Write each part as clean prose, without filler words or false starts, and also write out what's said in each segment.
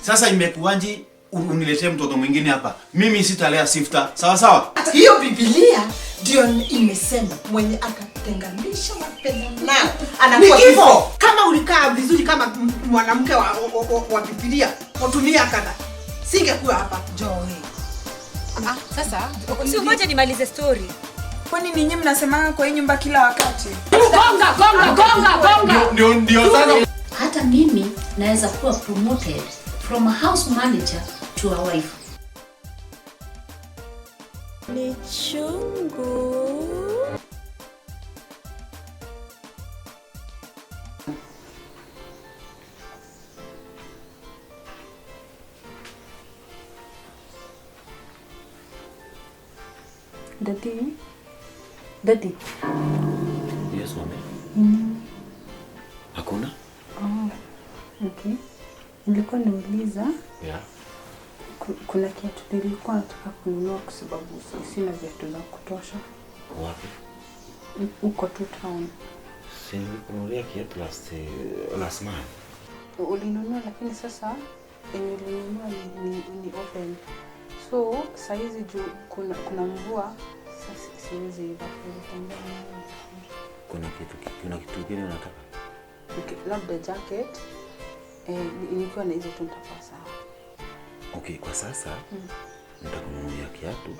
Sasa imekuwaje uniletee mtoto mwingine hapa? Mimi sitalea Sifta. Sawa sawa? Hiyo Biblia ndio imesema mwenye akatenganisha wapendanao anakuwa kifo. Kama ulikaa vizuri kama mwanamke wa Biblia, utumia kana. Singekuwa hapa. Joy. Sasa si ngoja nimalize story. Kwani ninyi mnasemanga kwa hii nyumba kila wakati? Gonga gonga gonga gonga. Ndio sasa. Hata mimi naweza kuwa promoted from a house manager to a wife. Ni chungu. Daddy. Daddy. Yes, mami. Hakuna? Oh, okay. Nilikuwa nauliza. Yeah. Kuna kiatu nilikuwa nataka kununua kwa sababu sina viatu za kutosha. Wapi? Uko tu town. Si nilikununulia kiatu last month. Ulinunua, lakini sasa yenye ulinunua ni open. So saizi juu kuna mvua, sasa siwezi kutembea nayo. Kuna kitu kingine unataka? Okay, labda jacket. Nikiwa na hizo tu nitakuwa sawa. Okay, kwa sasa nitakununulia kiatu.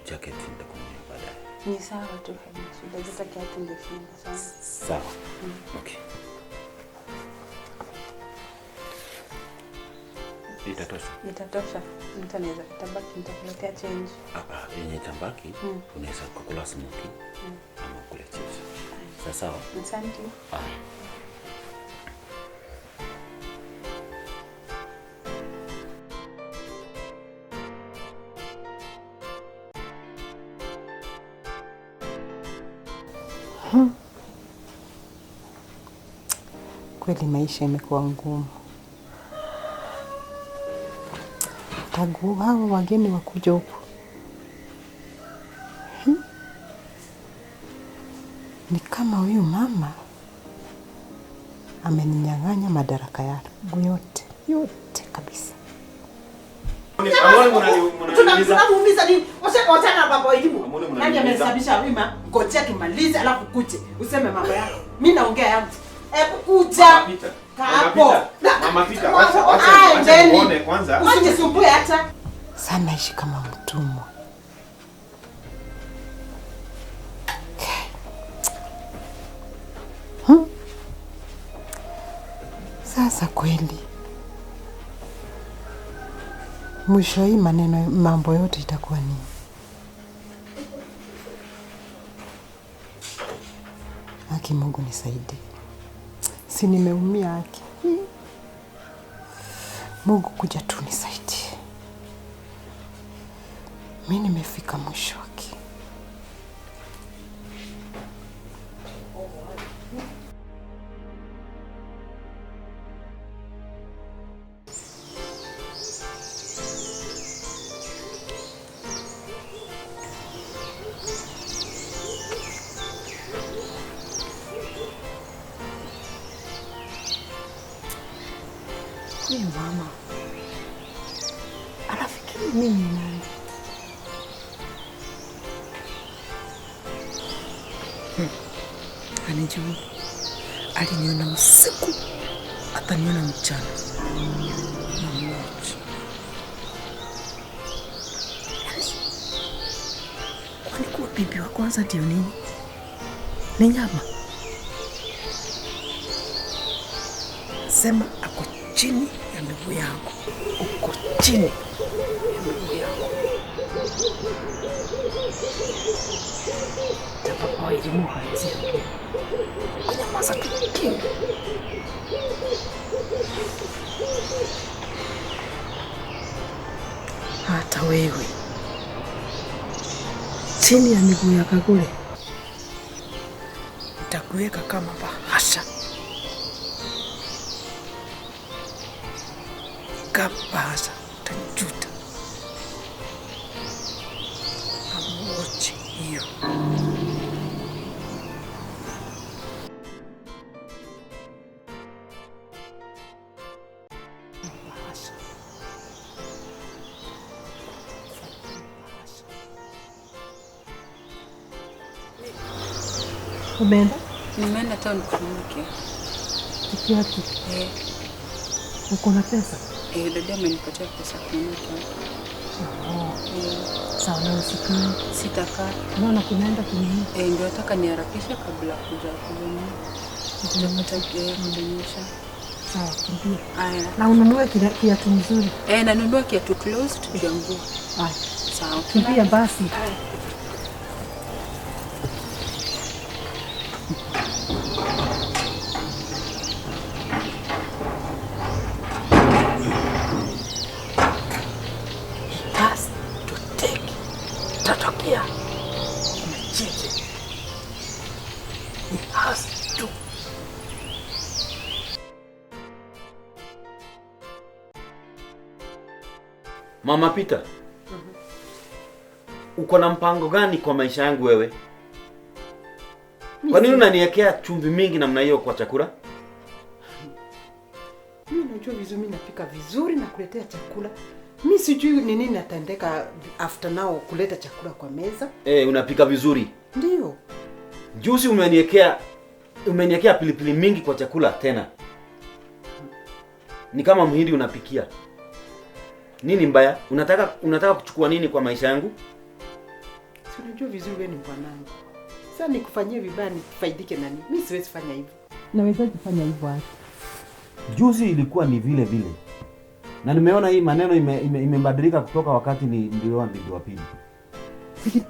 Jacket nitakununulia baadaye. Ni sawa tu haina shida. Sasa kiatu ndio shida sana. Sawa. Okay. Itatosha. Itatosha. Mtanaweza itabaki, nitakuletea change. Yenye itabaki unaweza kukula smoky ama kula chips. Sawa sawa. Asante. Kweli maisha imekuwa ngumu. Tangu hao wageni wakuja huku. Ni kama huyu mama ameninyang'anya madaraka yangu yote, yote kabisa. Tunamuumiza nini? Wachana baba elimu. Nani amesababisha wima? Ngojea tumalize alafu kuje useme mambo yako. Mimi naongea yangu. Hebu kuja. Hapo. Mama Peter, wacha nione kwanza. Usijisumbue hata. Sana ishi kama mtumwa. Sasa kweli mwisho hii maneno mambo yote itakuwa nini? Haki Mungu nisaidie. Si nimeumia haki. Mungu kuja tu nisaidie. Mimi nimefika mwisho wake. Huyu mama anafikiri mimi ni nani? Anijui. Aliniona usiku, ataniona mchana. Namwocha. Yaani, kwani kuwa bibi wa kwanza ndio nini? Ni nyama? Sema ako chini ya miguu yangu. Uko chini ya miguu yangu. Papa wa elimu hawezi ongea. Kunyamaza tu kimya. Hata wewe chini ya miguu ya Kagure nitakuweka kama bahasha. Kama bahasha utajuta. Amochi hiyo. Bahasha. Umeenda? Nimeenda town kununua kiatu. Kiatu? Eh. Uko na pesa? Eh, dada amenipatia pesa kununua kiatu. Oh. Sawa, na usikae. Sitakaa. Naona kunaenda kununua. Eh, ndio nataka niharakishe kabla kuja kununua. Tutapata kunyesha. Sawa, ndio. Aya. Na ununue kiatu mzuri. Eh, nanunua kiatu closed ya nguo. Aya. Sawa. Kimbia basi. Aya. Has to take Tatokea in a chicken. He has to. Mama Peter, uko na mpango gani kwa maisha yangu wewe? Kwa nini unaniwekea chumvi mingi namna hiyo kwa chakula? Mimi najua vizuri, mimi napika vizuri na kuletea chakula. Mimi sijui ni nini natendeka after now kuleta chakula kwa meza. Eh, unapika vizuri. Ndio. Juzi umeniwekea pilipili mingi kwa chakula tena. Ni kama mhindi unapikia. Nini mbaya? Unataka kuchukua nini kwa maisha yangu? Si unajua vizuri wewe ni bwanangu. Sasa nikufanyie vibaya nifaidike nani? Mimi siwezi fanya hivyo. Naweza kufanya hivyo aje? Juzi ilikuwa ni vile vile. Na nimeona hii maneno imebadilika kutoka wakati nilioa bibi wa pili.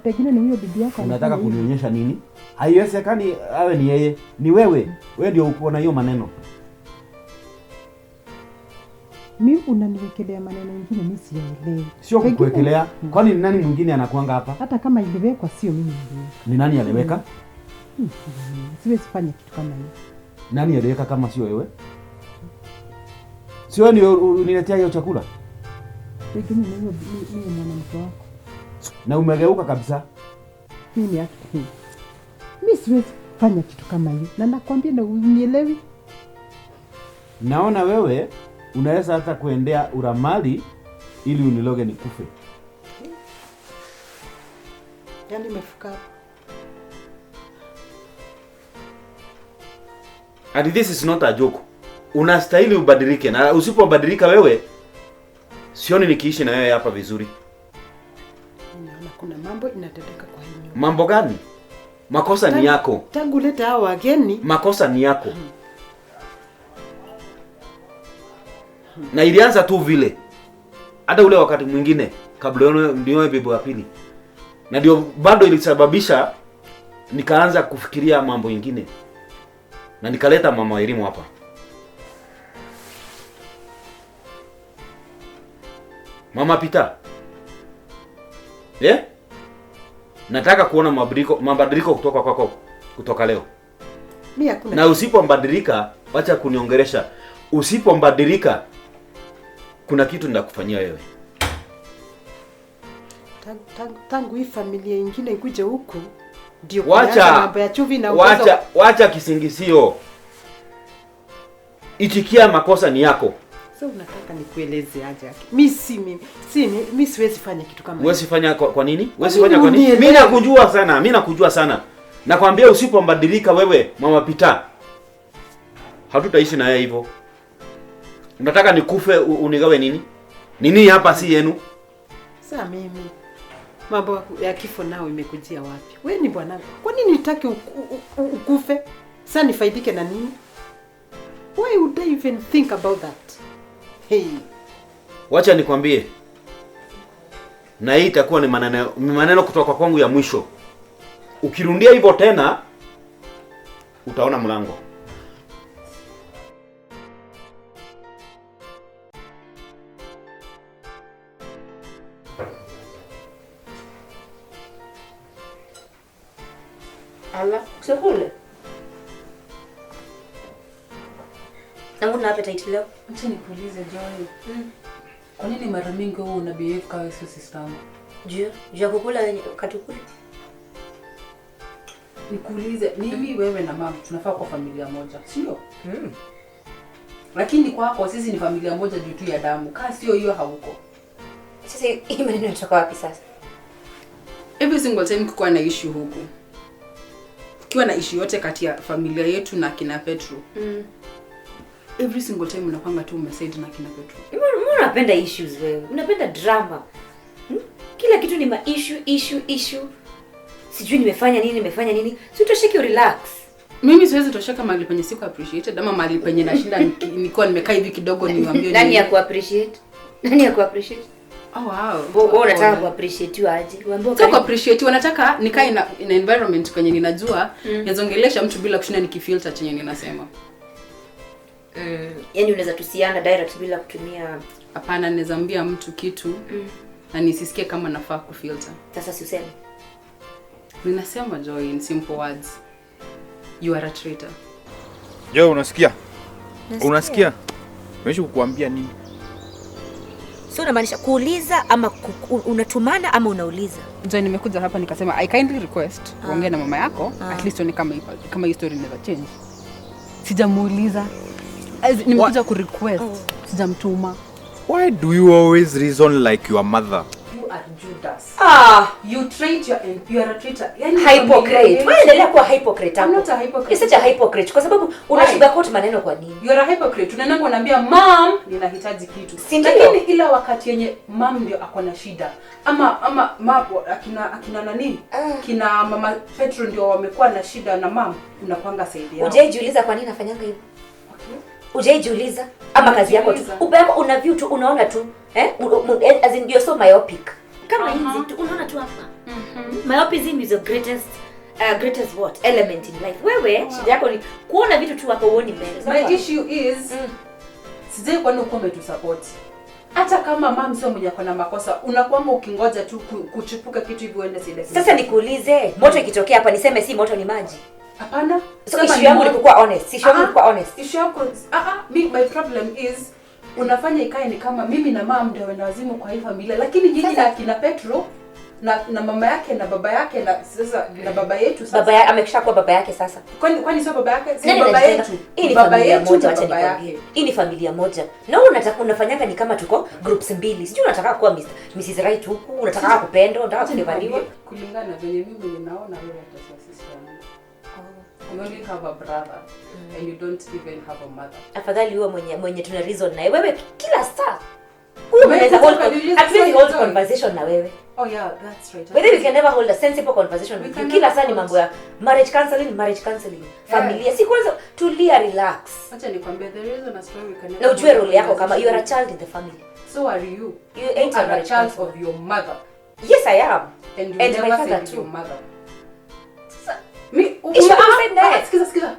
Pengine ni huyo bibi yako. Unataka kunionyesha nini? Haiwezekani awe ni yeye, ni wewe. Wewe ndio uko na hiyo maneno. Mimi unaniwekelea maneno mengine mimi siyaelewi. Sio kukuwekelea. Kwani ni nani mwingine anakuanga hapa? Hata kama iliwekwa sio mimi niliweka. Ni nani aliweka? Siwezi fanya kitu kama hiyo. Nani aliweka kama sio wewe? Sio wewe uniletea hiyo chakula? Pengine ni huyo mwanamke wako. Na umegeuka kabisa. Mimi haki. Mimi siwezi fanya kitu kama hiyo. Na nakwambia na unielewi. Naona wewe unaweza hata kuendea uramali ili uniloge nikufe. Yaani umefuka hapo. And this is not a joke. Unastahili ubadilike, na usipobadilika wewe sioni nikiishi na wewe hapa vizuri. Naona kuna mambo inatendeka kwa hii nyumba. Mambo gani? Makosa ni yako. Tangu leta hao wageni. Makosa ni yako. Na ilianza tu vile. Hata ule wakati mwingine kabla nioe bibi wa pili. Na ndio bado ilisababisha nikaanza kufikiria mambo mengine. Na nikaleta mama elimu hapa. Mama Peter. Eh? Nataka kuona mabadiliko kutoka kwako kutoka leo. Mimi hakuna. Na usipobadilika, acha kuniongeresha. Usipobadilika kuna kitu nitakufanyia wewe. Tangu hii familia nyingine ikuje huku ndio kuanza mambo ya chumvi na uwezo. Wacha kisingisio. Itikia makosa ni yako. Sasa unataka nikueleze aje yake? Mimi siwezi fanya kitu kama hiyo. Huwezi fanya kwa nini? Huwezi fanya kwa nini? Mimi nakujua sana, mimi nakujua sana. Nakwambia usipobadilika wewe Mama Peter, hatutaishi na yeye hivyo. Unataka nikufe unigawe nini? Nini hapa si yenu? Sasa mimi mambo ya kifo nao imekujia wapi? Wewe ni bwanangu. Kwa nini nitaki ukufe? Sasa nifaidike na nini? Why would I even think about that? Hey. Wacha nikwambie. Na hii itakuwa ni maneno kutoka kwangu ya mwisho. Ukirundia hivyo tena utaona mlango. Ala, usikule. Na mbona appetite leo? Acha nikuulize Joy. Kwa nini mara mingi wewe una behave kama sio sister yangu? Juu ya kukula katukule. Nikuulize, mimi wewe na mama tunafaa kwa familia moja, sio? Lakini kwako sisi ni familia moja juu tu ya damu. Kama sio hiyo hauko. Sasa hii maneno yanatoka wapi sasa? Every single time kukuwa na issue huku, Kukiwa na issue yote kati ya familia yetu na kina Petro. Every single time unakwanga tu umeside na kina Petro. Mbona unapenda issues wewe? Unapenda drama. Kila kitu ni ma issue. Sijui nimefanya nini. Si utosheke, relax. Mimi siwezi tosheka mahali penye siku appreciated ama mahali penye nashinda nilikuwa nimekaa hivi kidogo niwaambie. Nani ya ku-appreciate? Nani ya ku-appreciate? Oh wow. Wewe unataka ku-appreciate aje? Uambiwe sio ku-appreciate, unataka nikae in environment kwenye ninajua nizongelesha mtu bila kushinda nikifilter chenye ninasema. Yaani unaweza tusiana direct bila kutumia. Hapana, naweza ambia mtu kitu na nisisikie kama nafaa kufilter. Sasa si useme. Ninasema Joy, in simple words, you are a traitor. Joy, unasikia? Unasikia? Nimeishi kukuambia nini? So unamaanisha kuuliza ama unatumana ama unauliza? Joy, nimekuja hapa nikasema I kindly request uongee na mama yako, at least one kama hii story never change. Sijamuuliza. Nimekuja ku request, sijamtuma. Why do you always reason like your mother? You are Judas. You trade you are a traitor. Yani hypocrite. Wewe endelea kuwa hypocrite hapo. I'm not a hypocrite. You're such a hypocrite kwa sababu unasugarcoat maneno kwa nini? You are a hypocrite. Unaenda unaambia mom ninahitaji kitu. Lakini ila wakati yenye mom ndio ako na shida ama mom akina nani? Kina mama Petro ndio wamekuwa na shida na mom, unakwanga saidia. Hujajiuliza kwa nini nafanyanga hivyo? Okay. Hujajiuliza ama kazi yako tu. Ubaya una view tu, unaona tu. As in you're so myopic. Kama hizi tu unaona tu hapa. Myopism is the greatest what element in life. Wewe shida yako ni kuona vitu tu hapa, uone mbele. My issue is sijai kwani uko umetu support. Hata kama mom sio mwenye akona makosa, unakuwa ukingoja tu kuchipuka kitu hivi uende sida. Sasa nikuulize, moto ikitokea hapa niseme si moto ni maji? Hapana. So issue yangu ni kuwa honest. Issue yangu ni kuwa honest. Issue yako my problem is unafanya ikae ni kama mimi na mama ndio wanawazimu kwa hii familia, lakini nyinyi na kina Petro na mama yake na baba yake na sasa na baba yetu sasa. Baba yake amekishakuwa baba yake sasa. Kwani sio baba yake? Si baba yetu. Hii ni familia moja, acha nikwambie. Hii ni familia moja. Na wewe unataka unafanyanga ni kama tuko groups mbili. Sijui unataka kuwa Mrs. Right huku, unataka kupendwa, unataka kuvaliwa. Kulingana venye mimi ninaona wewe hata sisi yangu. You only have a brother and you don't even have a mother. Afadhali huo mwenye tuna reason naye. Wewe kila saa huyo mnaweza hold at least hold conversation na wewe. Oh yeah, that's right. Whether we can never hold a sensible conversation with you. Kila saa ni mambo ya marriage counseling, familia. Si kwanza tulia, relax. Acha nikwambie the reason as why we can never. Na ujue role yako kama you are a child in the family. So are you. You ain't a child of your mother. Yes, I am. And you and never my father said too. Your mother. Sikiza.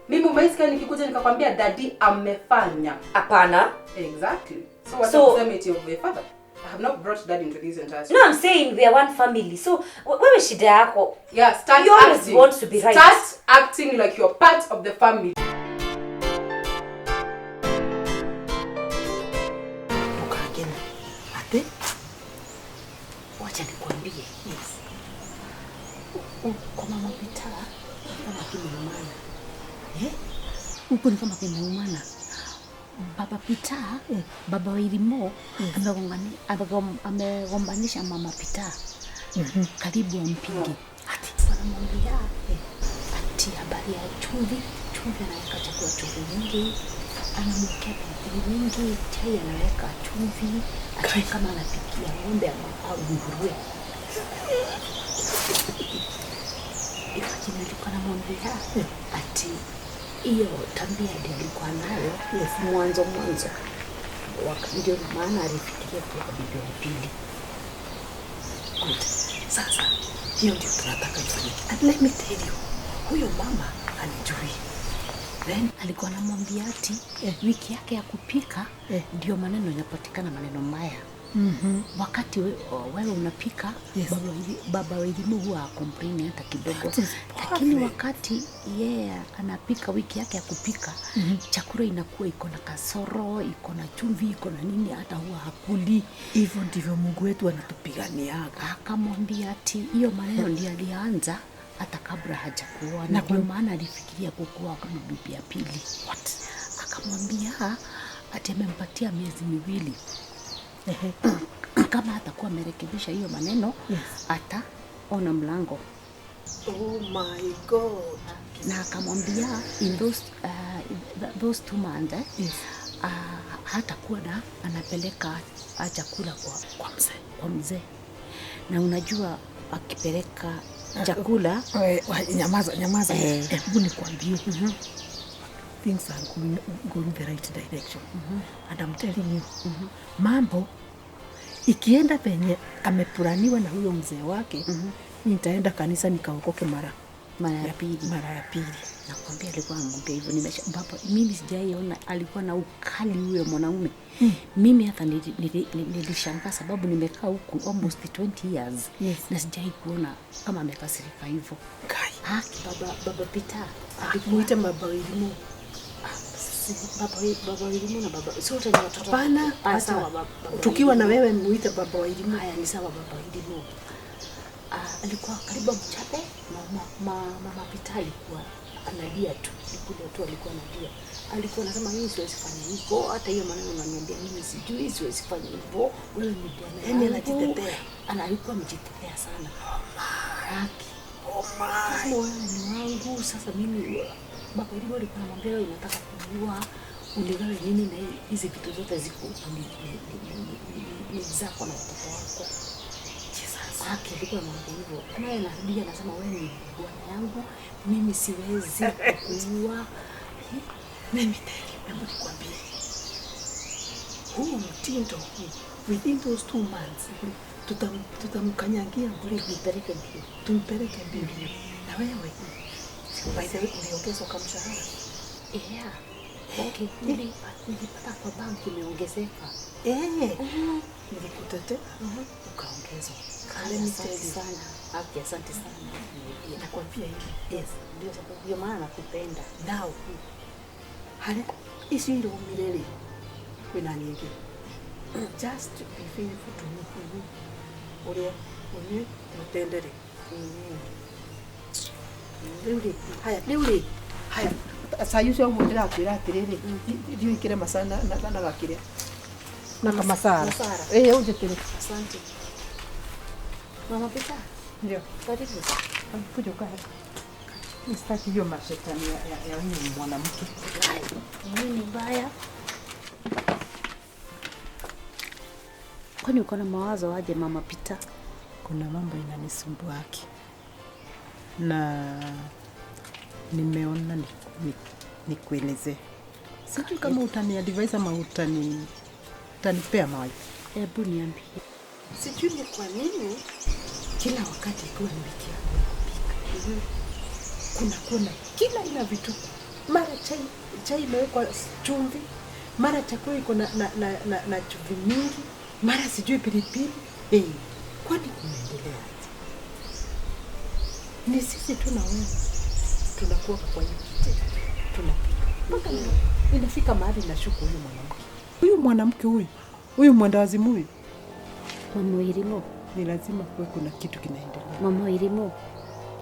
Mimi umeisikia nikikuja nikakwambia daddy amefanya. Hapana. Exactly. So what so, it of my father? I have not brought dad into this entire story. No, I'm saying we are one family. So wewe shida yako? Yeah, start you always acting. Want to be right. Start acting like you're part of the family. Ate? Wacha nikwambie. Yes. Kwa mama Peter kama kimeumana. Huko ni kama kimeumana. Baba Peter, baba wa Irimo, amegombanisha mama Peter. Karibu ampige. Ati wanamwambia ati habari ya chumvi anaweka chakula chumvi nyingi, anamwekea pilipili nyingi, chai anaweka chumvi, ati kama anapikia ng'ombe au nguruwe. Imagine alikuwa anamwambia ati hiyo tabia ndio alikuwa nayo mwanzo. Ndio maana alifikiria kuwa bibi wa pili. Good. Sasa hiyo ndio tunataka ifanyike. And let me tell you, huyo mama anijui. Then alikuwa anamwambia ati wiki yake ya kupika ndio maneno yanapatikana, maneno maya. Wakati wewe unapika, yes. Baba wa huwa complain hata kidogo. Lakini wakati yeye anapika wiki yake ya kupika, chakula inakuwa iko na kasoro, iko na chumvi, iko na nini, hata huwa hakuli. Hivyo ndivyo Mungu wetu anatupiganiaga. Akamwambia ati hiyo maneno ndiyo alianza hata kabla hajakuoa, na ndio maana alifikiria kukuoa kama bibi ya pili. What? Akamwambia ati amempatia miezi 2. Kama atakuwa amerekebisha hiyo maneno, ataona mlango. Oh my God. Na akamwambia in those 2 months yes. Hatakuwa na anapeleka chakula kwa mzee. Na unajua akipeleka chakula nyamaza. Hebu nikwambie. Things are going the right direction. And I'm telling you, mambo ikienda penye amepuraniwa na huyo mzee wake, nitaenda kanisa nikaokoke mara ya pili. Nakwambia alikuwa anamwambia hivyo. Nimesha baba, mimi sijaiona alikuwa na ukali huyo mwanaume. Mimi hata nilishangaa sababu nimekaa huku almost 20 years. Yes. Na sijai kuona kama amekasirika hivyo. Haki baba Peter muite baba Elimu. Baba Elimu na baba sote ni watoto. Hapana, sawa baba. Tukiwa na wewe muite baba Elimu. Haya ni sawa baba Elimu. Alikuwa karibu mchape mama Peter alikuwa analia tu. Alikuwa tu alikuwa analia. Alikuwa anasema mimi siwezi fanya hivyo, hata hiyo maneno unaniambia mimi sijui, siwezi fanya hivyo. Wewe ni bwana. Yaani anajitetea. Alikuwa amejitetea sana. Haki. Oh my. Wewe ni wangu sasa mimi baba Elimu alikuwa anamwambia wewe unataka kujua uligawe nini na hizi vitu zote ziko ni zako na watoto wako. Haki alikuwa anamwambia hivyo. Naye anarudia anasema wewe ni bwana yangu, mimi siwezi kuua. Mimi tell you, hebu nikwambie. Huu mtindo within those 2 months tutamkanyagia bure, tumpeleke mbio. Tumpeleke mbio. Na wewe by the way uliongezwa kama mshahara? Yeah. Okay, nilipata kwa banki imeongezeka. Nilikutetea ukaongezwa. Asante sana. Haki, asante sana. Nakwambia hivi. Yes, ndio sababu ndio maana nakupenda. Now. Hale isi ndio milele. Kwina nyingi. Just be faithful to me. Ore onye mutendere. Leo haya. Sayuso mundira kwira atiriri. Ndio ikire masana na gakire. Na kama sara. Unjetire. Asante. Mama Peter. Ndio. Karibu. Kuja ukae. Sitaki hiyo mashetani ya huyu mwanamke. Nini mbaya? Kwani uko na mawazo aje Mama Peter? Kuna mambo inanisumbua haki. Na nimeona nikueleze. Sijui kama utaniadvise ama utanipea mawaidha. Hebu niambie. Sijui ni kwa nini kila wakati ikiwa ni wiki yako ya kupika. Kuna kila aina vituko. Mara chai imewekwa chumvi, mara chakula iko na chumvi mingi, mara sijui pilipili. Kwani kunaendelea aje? Ni sisi tu na wewe tunakuwa kwa hiyo kitchen tunapika. Mpaka inafika mahali nashuku huyu mwanamke. Huyu mwanamke huyu mwendawazimu huyu. Mama Irimo, ni lazima kuwe kuna kitu kinaendelea. Mama Irimo.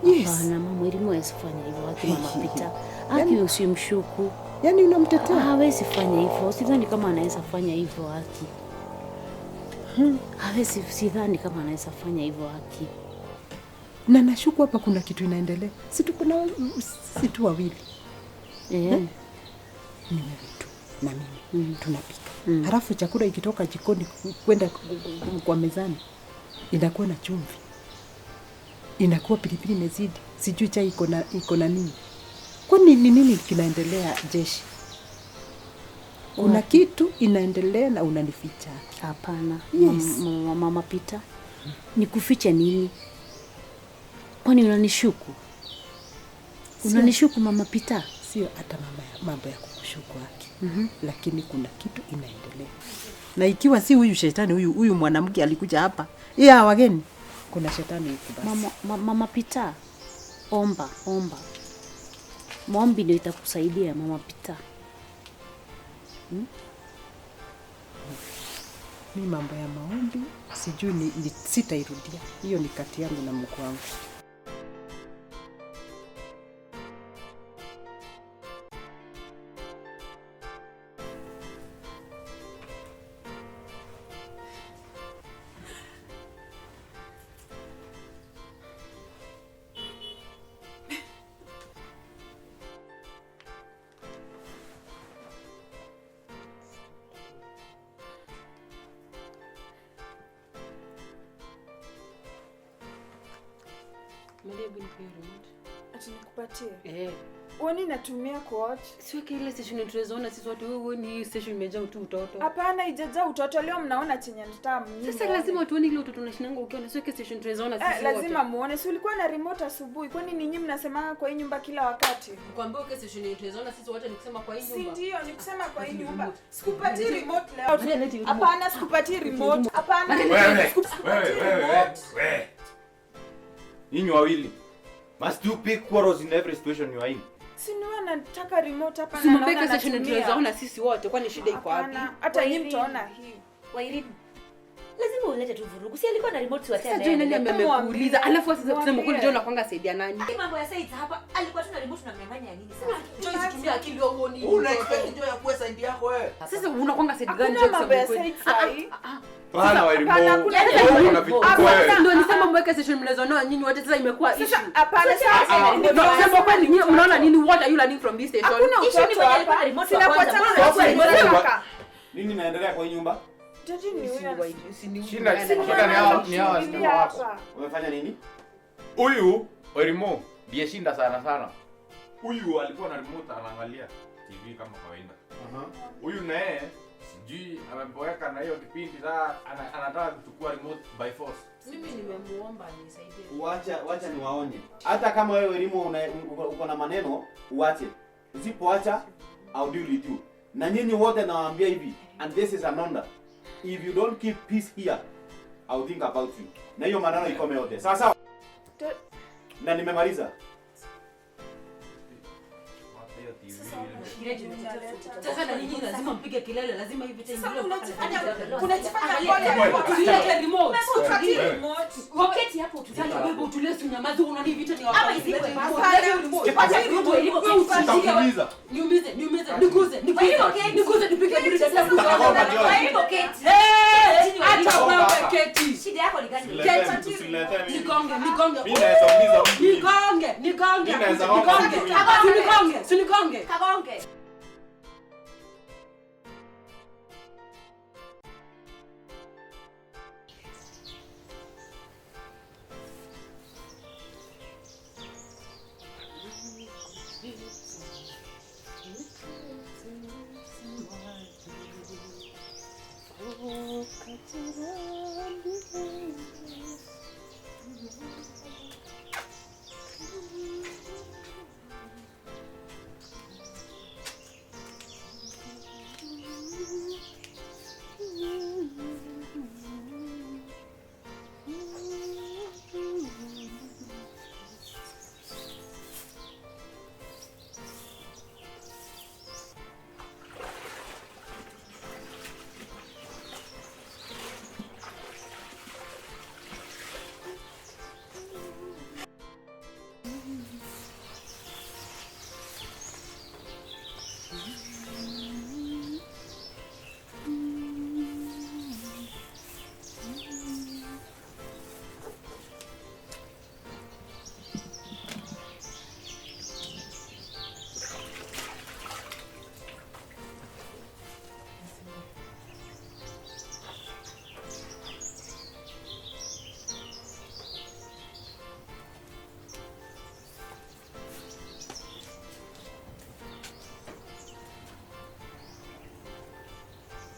Yes. Hapana, Mama Irimo hawezi fanya hivyo haki Mama Peter. Haki usimshuku. Yaani unamtetea? Hawezi fanya hivyo. Sidhani kama anaweza fanya hivyo haki. Hawezi, sidhani kama anaweza fanya hivyo haki. Na nashuku hapa kuna kitu inaendelea. Si tuko na sisi tu wawili. Ni wewe tu na mimi tunapika. Halafu chakula ikitoka jikoni kwenda kwa mezani inakuwa na chumvi. Inakuwa pilipili imezidi. Sijui chai iko na nini. Kwani ni nini kinaendelea jeshi? Kuna kitu inaendelea na unanificha. Hapana. Yes. Mama Peter, nikufiche nini? Kwani unanishuku? Unanishuku Mama Peter? Sio hata mambo ya kukushuku haki. Lakini kuna kitu inaendelea. Na ikiwa si huyu shetani huyu mwanamke alikuja hapa. Yeye wageni. Kuna shetani huku basi. Mama Peter, omba. Maombi ndio itakusaidia Mama Peter. Mimi mambo ya maombi sijui ni sitairudia. Hiyo ni kati yangu na Mungu wangu. Hebu nipe remote. Ati nikupatie? Uoni natumia kuwatch? Siweke ile station tunazoona sisi watu, wewe ni hii station imejaa tu utoto. Hapana, ijajaa utoto. Leo mnaona chenye nataka mimi. Sasa lazima tuone ile utoto unashinanga ukiona. Siweke station tunazoona sisi wote. Lazima muone. Si ulikuwa na remote asubuhi? Kwani ninyi mnasemanga kwa hii nyumba kila wakati? Nikwambia uke station tunazoona sisi wote ni kusema kwa hii nyumba. Si ndio, ni kusema kwa hii nyumba. Sikupatii remote leo. Hapana, sikupatii remote. Hapana. Wewe. Ninyi wawili. Must you pick quarrels in every situation you are in? Si niwe nataka remote hapa na naona natumia. Sisi tunazoona sisi wote, kwani shida iko wapi? Hata nyinyi mtaona hii. Wairimu. Lazima ulete tu vurugu. Si alikuwa na remote wa tena. Sasa Joy nani amekuuliza? Alafu sasa kusema kweli Joy anakuanga saidia nani? Mambo ya size hapa alikuwa tu na remote na mnyang'anya ya nini sasa? Joy situmia akili wewe uone. Una expect Joy akuwe side yako wewe? Sasa unakuanga side gani Joy kusema kweli? Hapana Wairimu. Kuna vitu wewe. Ndio nisema mweke session mnazoona nyinyi wote, sasa imekuwa issue. Hapana sasa. Sasa kweli nyinyi mnaona nini? What are you learning from this station? Hakuna issue ni alikuwa na remote wa kwanza. Nini inaendelea kwa hii nyumba? Jaji ni wewe. Shida ni hawa sio wako. Umefanya nini? Huyu Wairimu ndiye shinda sana sana. Huyu alikuwa na remote anaangalia TV kama kawaida. Huyu naye sijui ameboeka na hiyo kipindi sasa anataka kuchukua remote by force. Mimi nimemuomba nisaidie. Wacha niwaonye. Hata kama wewe Wairimu uko na maneno, uache. Usipoacha I'll deal with you. Na nyinyi wote nawaambia hivi, and this is an order. If you don't keep peace here, I'll think about you. Na hiyo maneno ikome yote. Sawa sawa? Na nimemaliza. Sasa na nyinyi lazima mpige kelele, lazima hivi tena. Sasa unajifanya pole. Tulie remote. Tulie remote. Wakati hapo tulie, wewe utulie, unyamaze, unaona hivi vita ni wapi? Ama izikwe. Hapana. Niumize, niguze, niguze nipige duru dada. Keti. Hata wewe keti. Shida yako ni gani? Keti. Nigonge. Mimi naweza umiza. Nigonge. Nigonge. Kagonge.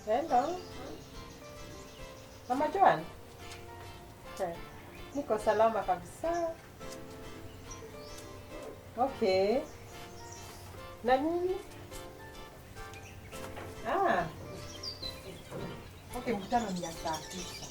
Hello. Mama Joan. Okay. Niko salama kabisa. Okay. Na nini? Ah. Okay, mkutano ni ya saa 9.